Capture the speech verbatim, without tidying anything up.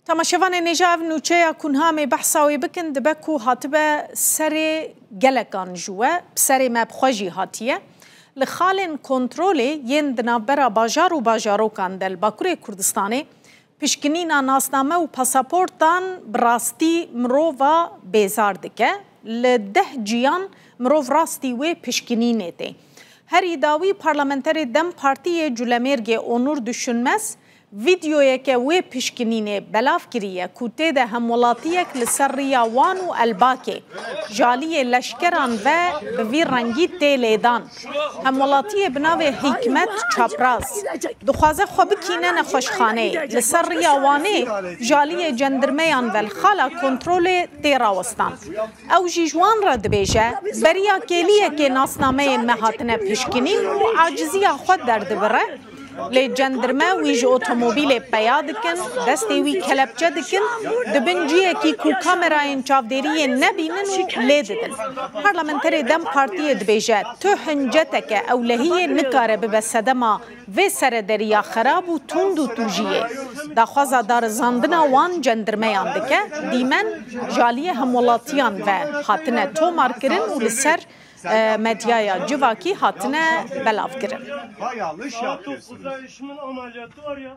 Temaşevanên hêja, ev nûçeya ku niha em ê behsa wê bikin, dibe ku hatibe serê gelekan ji we, bi serê me bi xwe jî hatiye. Li xalên kontrolê yên di navbera bajar û bajarokan de li Bakurê Kurdistanê, pişkinîna nasname û pasaportan bi rastî mirova bêzar dike. Li deh ciyan mirov rastî wê pişkinînê tê. Herî dawî parlamenterê DEM Partî yê Culemêrgê Onur Düşünmez vîdeoyeke wê pişkinînê belav kiriye ku tê de hemwelatiyek li ser riya wan û Elbakê ji aliyê leşkeran ve bi vî rengî tê lêdan. Hemwelatiyê bi navê Hîkmet Çapraz dixwaze xwe bikîne nexweşxaneyê. Li ser riya Wanê ji aliyê cendirmeyan ve li xala kontrolê tê rawestan. Ew jî ji wan re dibêje, beriya kêliyekê nasnameyên me hatine pişkinîn û aciziya xwe derdibire. Lê cendirme wî ji otomobîlê peya dikin, destê wî kelepçe dikin, di bin cihekî ku kamerayên çavdêriyê nebînin û lê didin. Parlamenterê DEM Partiyê dibêje, tu hinceteke ewlehiyê nikare bibe sedema vê serederiya xerab û tund û tûjiyê. Daxwaza darizandina wan cendirmeyan dike, dîmen ji aliyê hemwelatiyan ve hatine tomarkirin û li ser, e, medyaya civakî hatine belavkirin. Bak yanlış yapıyorsunuz. Eşimin ameliyatı var ya.